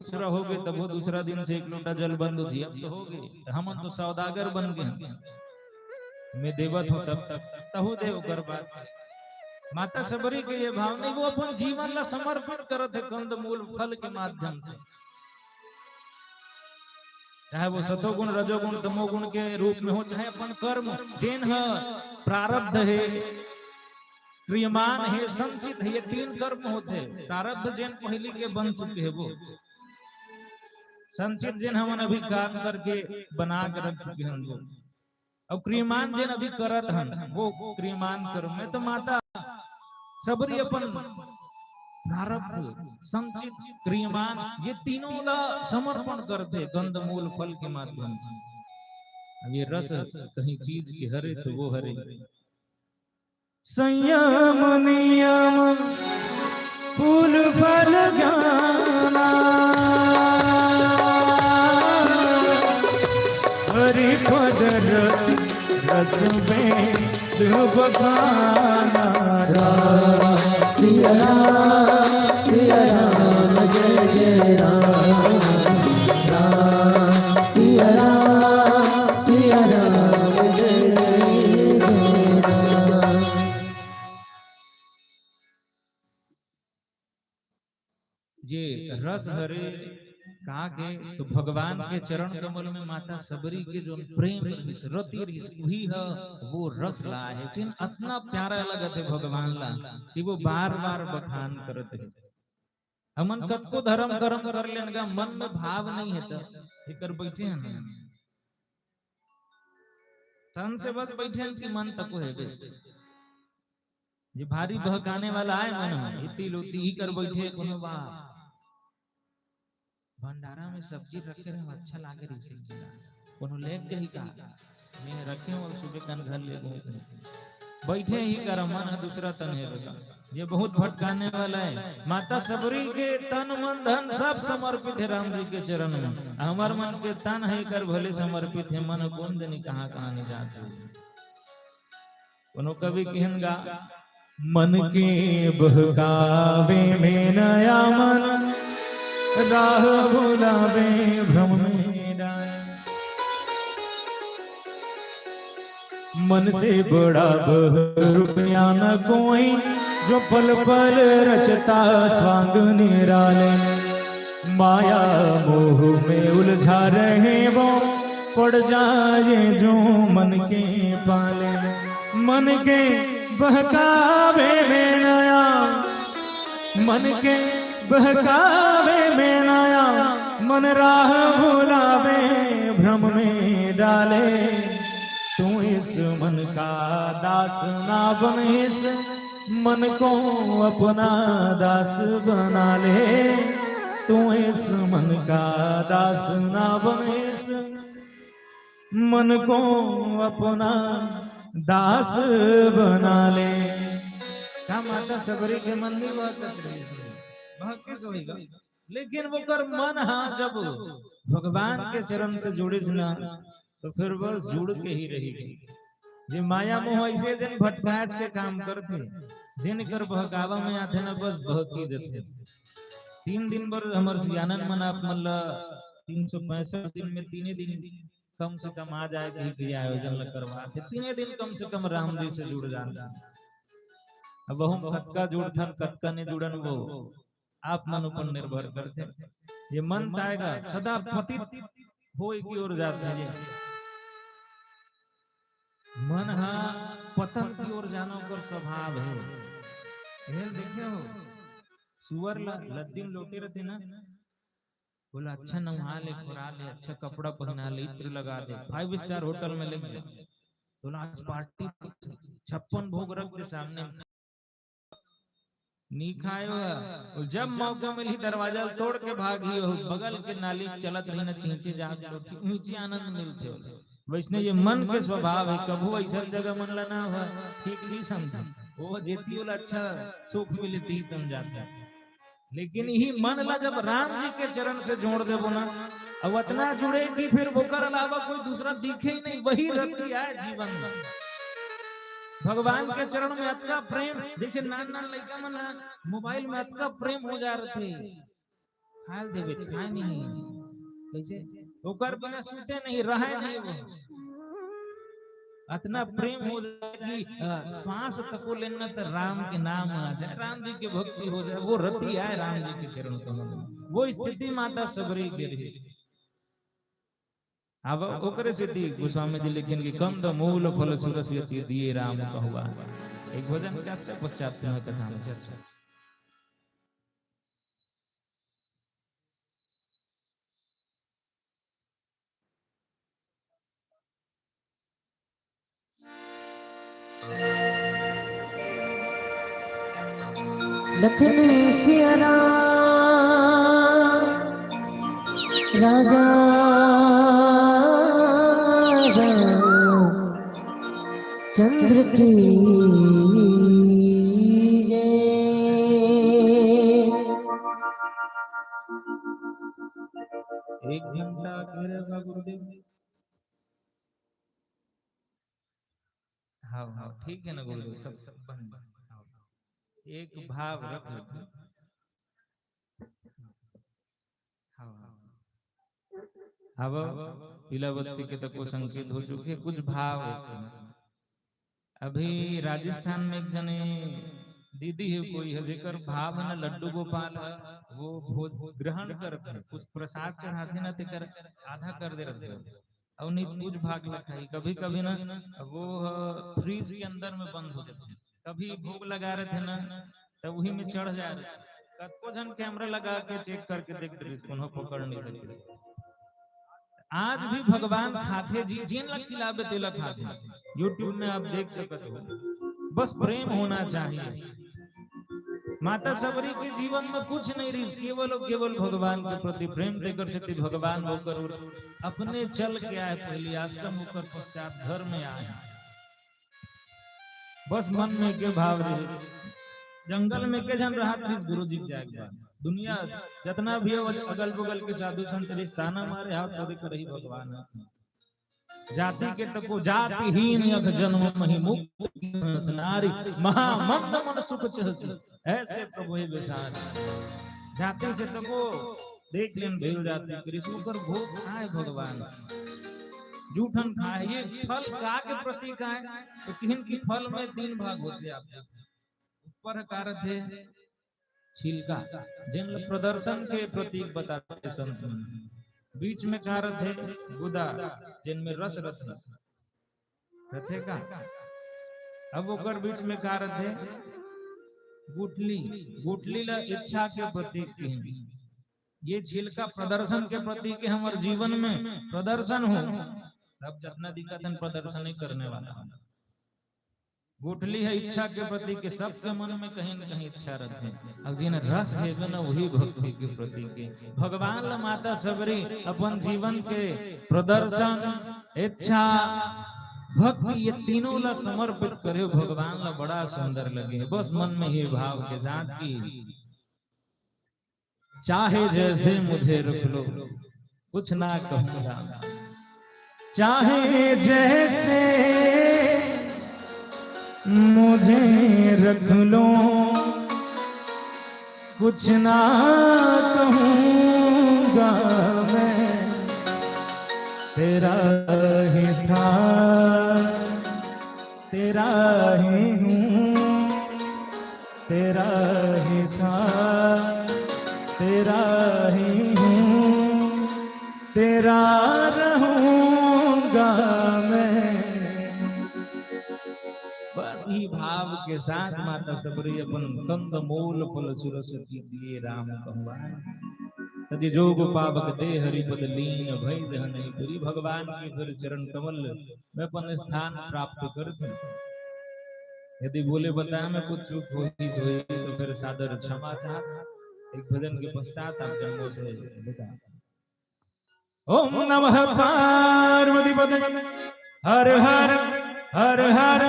पूरा हो गे तब वो दूसरा दिन से एक लोटा जल बंद हो जाय। अब तो हो गे, त हमन तो सौदागर बन गे हन। मैं देवत हूँ तब तक तहु दे ओकर बाद। माता सबरी के ये भाव नहीं, वो अपन जीवन ला समर्पित करत हे कंदमूल फल के माध्यम से। चाहे वो सतोगुण, रजोगुण, तमोगुण के रूप में हो, चाहे अपन कर्म, जेन ह प्रारब्ध हे, क्रियमान हे, संचित हे, ये तीन कर्म होथे। प्रारब्ध जेन पहिली के बन चुके हे वो, संचित जेन हमन अभी काम करके बना के रख चुके हन वो, अउ क्रियमान जेन अभी करत हन, वो क्रियमान कर्म में तो माता सबरी अपन प्रारब्ध, संचित, क्रियमान, ये तीनों ला समर्पण करथे कंदमूल फल के माध्यम से। अब ये रस कहीं चीज के हरे तो वो हरे। संयम नियम फूल फल ज्ञाना, हरि पद रस में डूब खाना। राम सिया राम, सिया राम, जय जय राम। राम सिया राम, सिया राम, जय जय राम। ये रस हरे का के, तो भगवान के चरण कमल में माता सबरी के जो प्रेम रहिस, रति रहिस, उही ह वो रस लाय हे। जेन अतना प्यारा लगत हे भगवान ला कि वो बार-बार बखान करत हे। हमन कतको धर्म करम कर लेन गा, मन में भाव नहीं हे त एकर बइठे हन। तन से बस बइठे हन कि मन तको हेबे। ये भारी बहकाने वाला आय मन ह, इति लोती ही कर बइठे कोनो बा। भंडारा में सब्जी रखे रहे, अच्छा लागे रही सब्जी ला। कोनो लेग गई का? मैं रखे हूँ, अब सुबह कन घर ले गए। बइठे ही कर, मन ह दूसरा तन हे बेटा। ये बहुत भटकाने वाला है। माता सबरी के तन मन धन सब समर्पित है राम जी के चरण में। हमर मन के तन है कर भले समर्पित है, मन कौन जनी कहाँ कहाँ नहीं जाते। कोनो कवि किहन गा, मन के बहकावे में नया मन, राह भुलावे भ्रम में डाय। मन से बड़ा बहरूप या न कोई, जो पल पल रचता स्वांग निराले। माया मोह में उलझा रहे वो, पड़ जाए जो मन के पाले। मन के बहकावे में नया, मन के बहकावे में नया, मन राह भुलावे भ्रम में डाले। तू इस मन का दास ना बन, इस मन को अपना दास बना ले। तू इस मन का दास ना बन, इस मन को अपना दास बना ले। का माता सबरी के मन नहीं बहकत रही? बहके से होइगा। लेकिन ओकर मन हा जब भगवान के चरण से जुड़िस ना, तो फिर बस जुड़ के ही रही। जे माया मोह ऐसे दिन भटकाच के काम करथे, जेन कर बहकावा में आथे ना, बस बहकी जथे। तीन दिन बर हमर सियानन मन आप मन ला तीन सौ पैंसठ दिन में तीने दिन कम से कम आ जाए कही के आयोजन ल करवाथे। तीने दिन कम से कम राम जी से जुड़ जान। अब हम कतका जुड़थन, कतका नहीं जुड़न, वो आप मन ऊपर निर्भर करथे। ये मन ताएगा सदा पतित होए की ओर जाथे। ये मन हा पतन की ओर जाना ओकर स्वभाव है। हेल देखे हो, सुअर ला लद्दी में लोटे रहते ना, बोला, "अच्छा नहा ले, खोरा ले, अच्छा कपड़ा पहना ले, इत्र लगा दे, फाइव स्टार होटल में लेके जा।" बोला, "आज पार्टी, छप्पन भोग रख दे सामने।" नी खाए हुआ। और जब मौका मिली, दरवाजा तोड़ के भागी हो, बगल के नाली चलत रही न, खींचे जाके लोग, खींचे आनंद मिलते हो। वैसने ये मन के स्वभाव है, कभू ऐसा जगह मन ला ना हुआ, ठीक नहीं समझा। वो जेती वाला अच्छा सुख मिले, ती तम जाता है। लेकिन यही मन ला जब राम जी के चरण से जोड़ देबो ना, अब अतना जुड़े कि फिर ओकर अलावा कोई दूसरा दिखे ही नहीं, वही रति आए जीवन में। भगवान के चरण में अतका प्रेम, जैसे नान नान लइका मन ला मोबाइल में अतका प्रेम हो जा रथे, खाए देबे, खाए नहीं, कैसे ओकर बिना सुते नहीं, रहे नहीं वो। अतना प्रेम हो जाए कि, अ, श्वास तको लेना त राम के नाम आ जाए, राम जी के भक्ति हो जाए, वो रति आए राम जी के चरण कमल में। वो स्थिति माता सबरी के रही। अब ओकरे सेती गोस्वामी जी लिखिन कि कंदमूल फल सुरस यति दिए राम कहवा। एक भजन के आश्रय पश्चात पुनः कथा में चर्चा। लखन सिया राम राजा रामचंद्र की जय। एक घंटा करे का गुरुदेव। हाँ, हाँ, ठीक है ना गुरुदेव, सब, सब बन, हाँ। एक भाव रख लेते हैं। हाँ, हाँ। अब पीला बत्ती के तो कोई संकेत हो चुके, कुछ भाव है। अभी राजस्थान में एक जने दीदी है, कोई है, जेकर भाव है ना लड्डू गोपाल है, वो भोज ग्रहण करते हैं, कुछ प्रसाद चढ़ाते ना, तेकर आधा कर दे रहते हैं। अउ नहीं कुछ भाग ला खाही। कभी-कभी ना वो ह फ्रिज के अंदर में बंद हो जाथे। कभी भोग लगा रथे ना, तब उही में चढ़ जा रथे। कतको झन कैमरा लगा के चेक करके देख रहिस, कोनो पकड़ नहीं सके। आज भी भगवान खाथे जी, जेन ला खिलाबे तेला खाथे। YouTube में आप देख सकत हो। बस प्रेम होना चाहिए। माता सबरी के जीवन में कुछ नहीं रहिस, केवल अउ केवल भगवान के प्रति प्रेम, तेकर सेती भगवान ओकर अपने चल के आए, पहली आश्रम, ओकर पश्चात घर में आए। बस मन में के भाव रहे। जंगल में के झन रहत रहिस गुरु जी के जाए के बाद। दुनिया जतना भी अगल बगल के साधु संत रहिस, ताना मारे, हाथ जोड़े के रही भगवान। जाति के तको जातिहीन यख जन्म महि मुक्ति नारी, महामंद मन सुख चहसी, ऐसे प्रभु हे विसारी। जाति से तको देख लेन भेल जाति कृष्ण कर भोग खाए भगवान। जूठन खाए, ये फल का के प्रतीक आए, तो किहन की फल में तीन भाग होते आप। ऊपर का रथे छिलका, जेन ल प्रदर्शन के प्रतीक बताथे संत मन। बीच में का रथे गुदा, जेन में रस रथे, रथे का। अब ओकर बीच में का रथे गुठली, गुठली ल इच्छा के प्रतीक कहिन। ये छिलका प्रदर्शन के प्रतीक है, हमर जीवन में प्रदर्शन हो, सब जतना दिखत हन प्रदर्शन ही करने वाला। गुठली है इच्छा के प्रतीक, सबके मन में कहीं न कहीं इच्छा रथे। अब जिन रस हेबे ना, वही भक्ति के प्रतीक है। भगवान ला माता सबरी अपन जीवन के प्रदर्शन, इच्छा, भक्ति, ये तीनों ला समर्पित करे हो भगवान ला, बड़ा सुंदर लगे। बस मन में ये भाव के साथ कि चाहे जैसे मुझे रख लो, कुछ ना कहूँगा। चाहे जैसे मुझे रख लो, कुछ ना कहूँगा मैं, तेरा ही था, तेरा ही हूँ, तेरा ही था, तेरा ही हूँ, तेरा रहूँगा मैं। बस इही भाव के साथ माता सबरी अपन कंद मोल फल सुरस की दिए राम कहवाए। तदि जोग पावक दे हरिपद लीन भई रह नहीं पुरी। भगवान के फिर चरण कमल में अपन स्थान प्राप्त करत हन। यदि बोले बताए में कुछ चूक होइस होही तो फिर सादर क्षमा चाहत। एक भजन के पश्चात आप जन्मों से विदा। ओम नमः पार्वती पतये। हर हर, हर हर,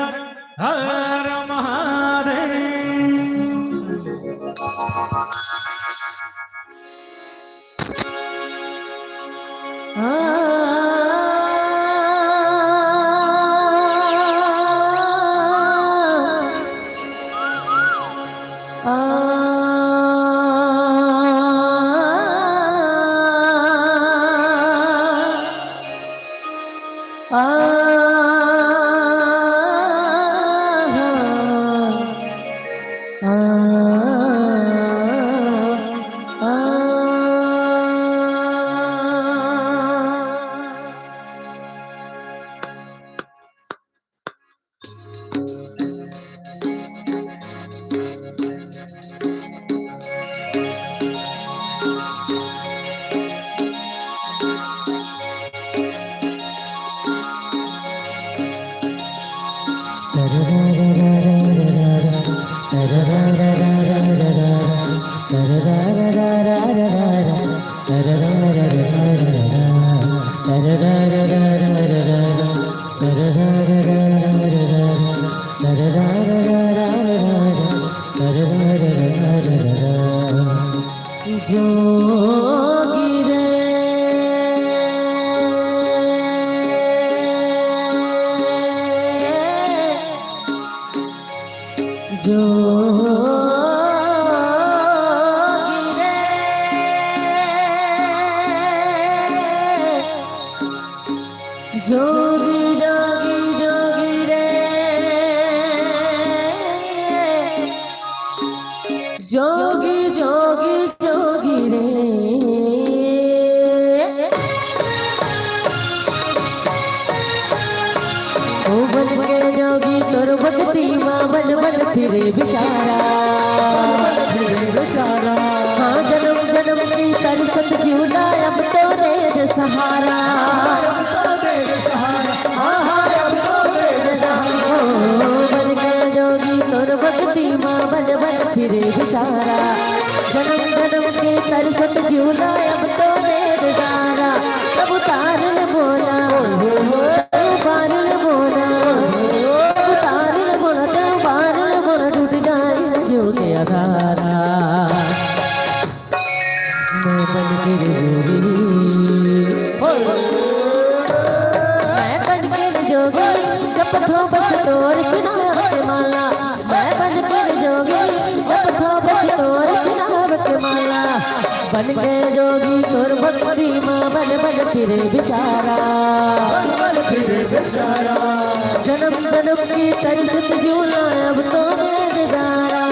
हर महादेव। जोगी रे, जोगी रे, जोगी, जोगी, जोगी रे, जोगी, जोगी, जोगी रे। ओ बन के जोगी तोर भक्ति मा बन बन फिरे बिचारा। हाँ, जन्म जन्म की तरसत जीवना अब तो दे दे सहारा। हाँ, हाँ, अब तो दे दे सहारा। ओ बन के जोगी तोर भक्ति मा बन बन फिरे बिचारा। जन्म जन्म के तरसत जीवना अब तो दे दे सहारा। अब उतार ले मोला, उतार ले मोला, उतार ले मोला, तो उतार ले मोला, टूट जाए जीव के अधारा। मैं बन के जोगी, मैं बन के जोगी, जपथों बस तोर चुनाव के माला। मैं बन के जोगी, जपथों बस तोर चुनाव के माला। बन के जोगी तोर भक्ति मा बन बन फिरे बिचारा। बन बन फिरे बिचारा। जन्म जन्म की तरसत जीवना अब तो दे दे सहारा।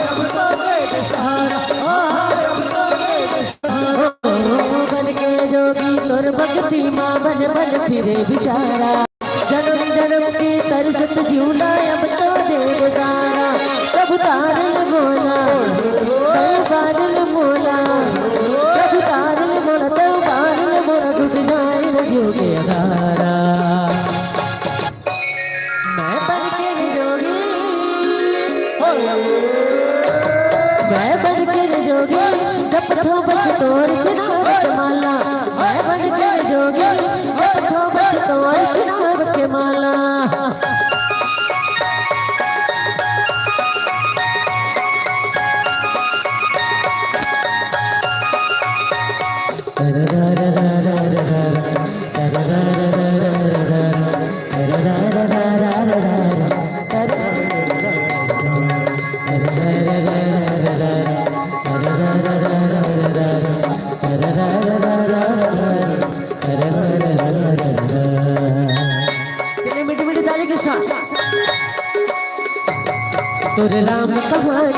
अब तो दे दे सहारा। ओ, अब तो दे दे सहारा। ओ, बन के जोगी तोर भक्ति मा बन बन फिरे बिचारा। जन्म जन्म की तरसत जीवना अब तो दे दे सहारा। तब उतार ले मोला, तब उतार ले मोला, तब उतार ले मोला, तब उतार ले मोला, टूट जाए न जीव के अधारा। मैं बन के जोगी, मैं बन के जोगी, जपथों बस तोर चुनाव के माला। मैं बन के जोगी, जपथों बस तोर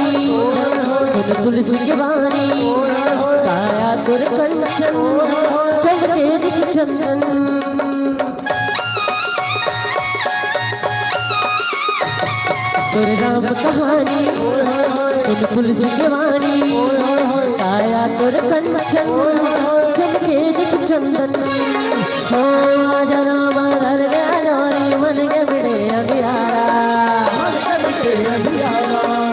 सुन तुलसी के वाणी, काया तोर कंचन, चमके जैसे चंदन। तोर राम कहानी, सुन तुलसी के वाणी, काया तोर कंचन, चमके जैसे चंदन। हो आजा रामा घर गया जोरी, मन के मिटे अंधियारा।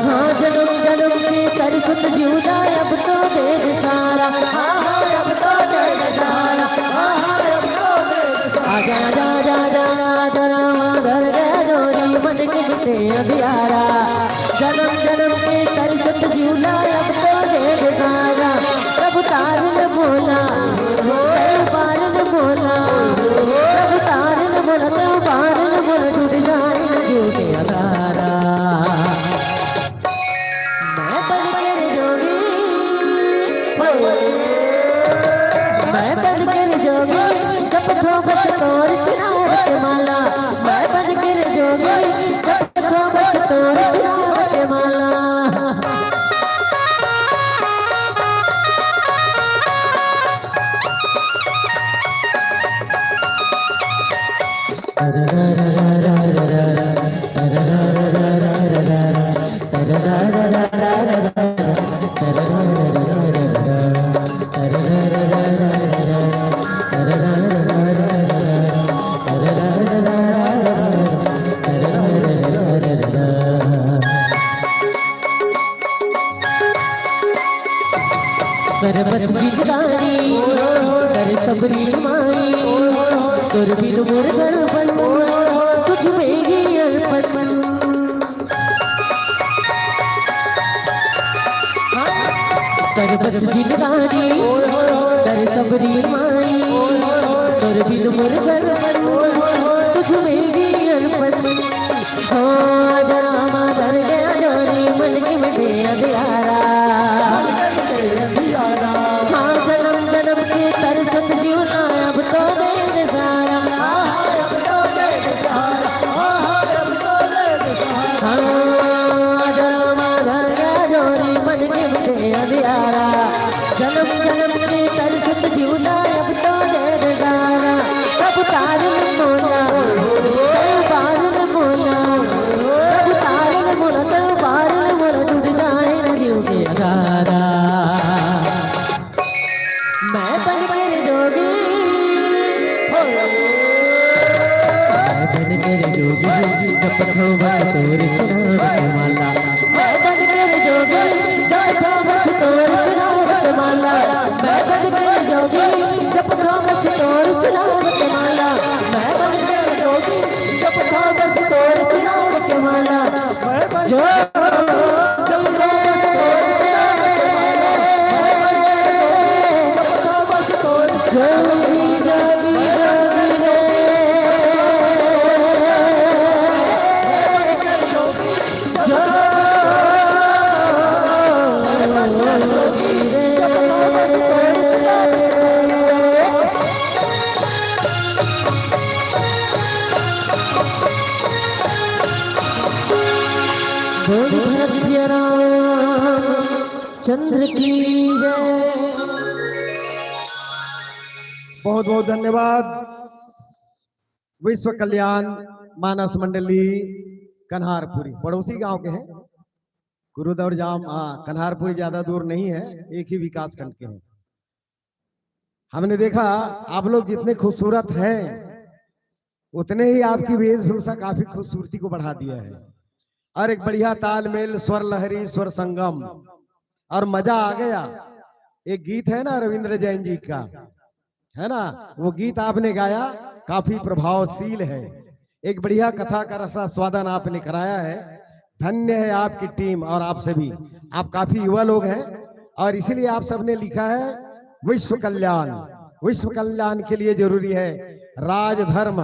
हाँ, जन्म जन्म के कर सुत जीवदा, अब तो दे दे सारा। हाँ, हाँ, अब तो दे दे सारा। हाँ, हाँ, अब तो दे दे सारा। आजा, आजा, आजा, आजा, आजा, रामा घर गया जोरी, मन के मिटे अंधियारा। जन्म जन्म के कर सुत जीवदा, अब तो दे दे सारा। प्रभु तारन बोला, प्रभु तारन बोला, प्रभु तारन बोला, प्रभु तारन बोला, टूट जाए जीव के अंधारा। मैं बन के रे जोगी, मैं बन के रे जोगी, जपथों बस तोर चुनाव के माला। मैं बन के रे जोगी, जपथों बस तोर चुनाव के माला। सरबस जिंदगानी कर सबरी माई, तोर बिन मोर घर बन, तुझ में ही अर्पण। सरबस जिंदगानी कर सबरी माई, तोर बिन मोर घर बन, तुझ में ही अर्पण। हो आजा रामा घर गया जोरी, मन के मिटे अंधियारा। हाँ, जन्म जन्म के कर सत जीवना, अब तो दे दे सारा। हाँ, आजा रामा घर गया जोरी, मन के मिटे अंधियारा। जन्म जन्म के कर सत जीवना, अब तो दे दे सारा। प्रभु तारन बोला, प्रभु तारन बोला, प्रभु तारन बोला, प्रभु तारन बोला, टूट जाए न जीव के अंधारा। मैं बन के रे जोगी, मैं बन के रे जोगी, जपथों बस तोर चुनाव के माला। मैं बन के रे जोगी, जपथों बस तोर चुनाव के माला। मैं बन के रे जोगी, जपथों बस तोर चुनाव के माला। मैं बन के रे जोगी, जपथों बस तोर चुनाव के माला। मैं बन जो बोल भैया रामचंद्र की जय। बहुत बहुत धन्यवाद। विश्व कल्याण मानस मंडली कन्हारपुरी, पड़ोसी गांव के हैं। कुरुद और जाम, हाँ, कन्हारपुरी ज्यादा दूर नहीं है, एक ही विकास खंड के हैं। हमने देखा, आप लोग जितने खूबसूरत हैं, उतने ही आपकी वेशभूषा काफी खूबसूरती को बढ़ा दिया है। और एक बढ़िया तालमेल, स्वर लहरी, स्वर संगम, और मजा आ गया। एक गीत है ना रविंद्र जैन जी का, है ना, वो गीत आपने गाया, काफी प्रभावशील है। एक बढ़िया कथा का रसास्वादन आपने कराया है। धन्य है आपकी टीम और आप सभी। आप काफी युवा लोग हैं और इसीलिए आप सबने लिखा है विश्व कल्याण। विश्व कल्याण के लिए जरूरी है राजधर्म,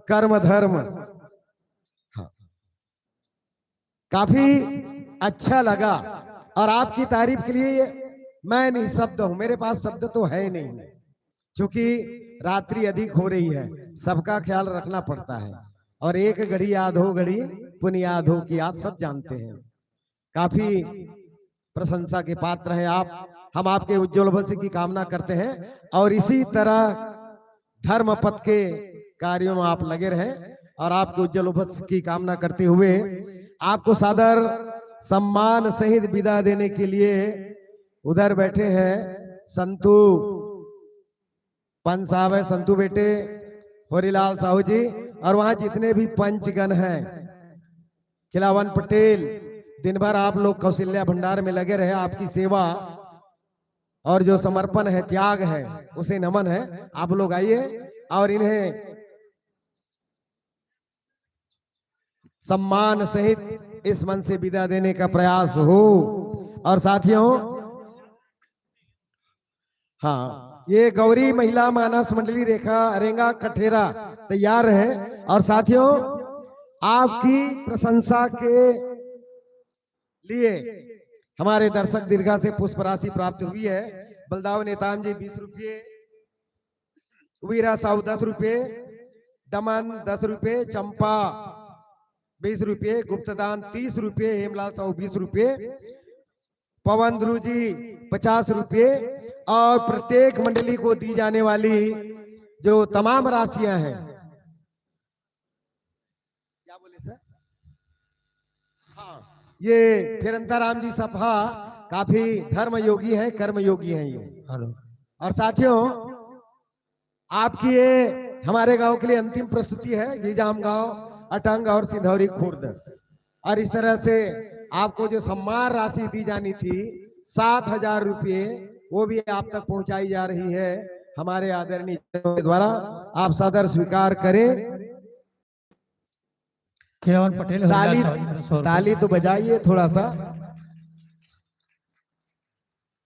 कर्म धर्म। हाँ, काफी अच्छा लगा और आपकी तारीफ के लिए मैं निशब्द हूँ, मेरे पास शब्द तो है नहीं, क्योंकि रात्रि अधिक हो रही है, सबका ख्याल रखना पड़ता है। और एक घड़ी याद हो, घड़ी पुन याद हो की याद सब जानते हैं। काफी प्रशंसा के पात्र हैं आप। हम आपके उज्जवल भविष्य की कामना करते हैं और इसी तरह धर्म पथ के कार्यों में आप लगे रहें और आपके उज्जवल भविष्य की कामना करते हुए आपको सादर सम्मान सहित विदा देने के लिए उधर बैठे हैं संतु पंच साहब है, संतु बेटे, होरीलाल साहू जी, और वहां जितने भी पंचगण हैं, खिलावन पटेल, दिन भर आप लोग कौशल्या भंडार में लगे रहे। आपकी सेवा और जो समर्पण है, त्याग है, उसे नमन है। आप लोग आइए और इन्हें सम्मान सहित इस मंच से विदा देने का प्रयास हो। और साथियों, हाँ, ये गौरी महिला मानस मंडली रेखा रेंगा कठेरा तैयार है। और साथियों, आपकी प्रशंसा के लिए हमारे दर्शक दीर्घा से पुष्प राशि प्राप्त हुई है। बलदाव नेताम जी बीस रुपये, वीरा साहू दस रुपये, दमन दस रुपये, चंपा बीस रुपये, गुप्तदान तीस रुपये, हेमलाल साहू बीस रुपये, पवन ध्रुव जी पचास रुपये, और प्रत्येक मंडली को दी जाने वाली जो तमाम राशियां हैं, क्या बोले सर? हाँ, ये फिरंता राम जी सभा काफी धर्म योगी हैं, कर्म योगी हैं ये। हेलो। और साथियों, आपकी ये हमारे गांव के लिए अंतिम प्रस्तुति है, जीजाम गांव, अटंग और सिंधौरी खुर्द। और इस तरह से आपको जो सम्मान राशि दी जानी थी सात हजार रुपये, वो भी आप तक पहुंचाई जा रही है हमारे आदरणीय के द्वारा। आप सादर स्वीकार करें। खिलावन पटेल, ताली, हरिलाल साहू जी, सौ रुपये। ताली तो बजाइए थोड़ा सा,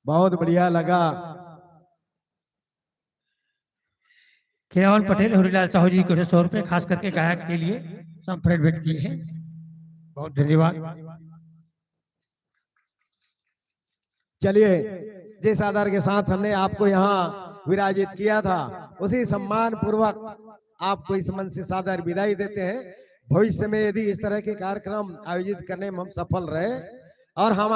बहुत बढ़िया लगा। खिलावन पटेल, हरिलाल साहू जी को सौ रुपये, खास करके गायक के लिए संप्रेरित भेंट किए हैं। बहुत धन्यवाद। चलिए, जिस आदर के साथ हमने आपको यहाँ विराजित किया था, उसी सम्मान पूर्वक आपको इस मंच से सादर विदाई देते हैं। भविष्य में यदि इस तरह के कार्यक्रम आयोजित करने में हम सफल रहे और हम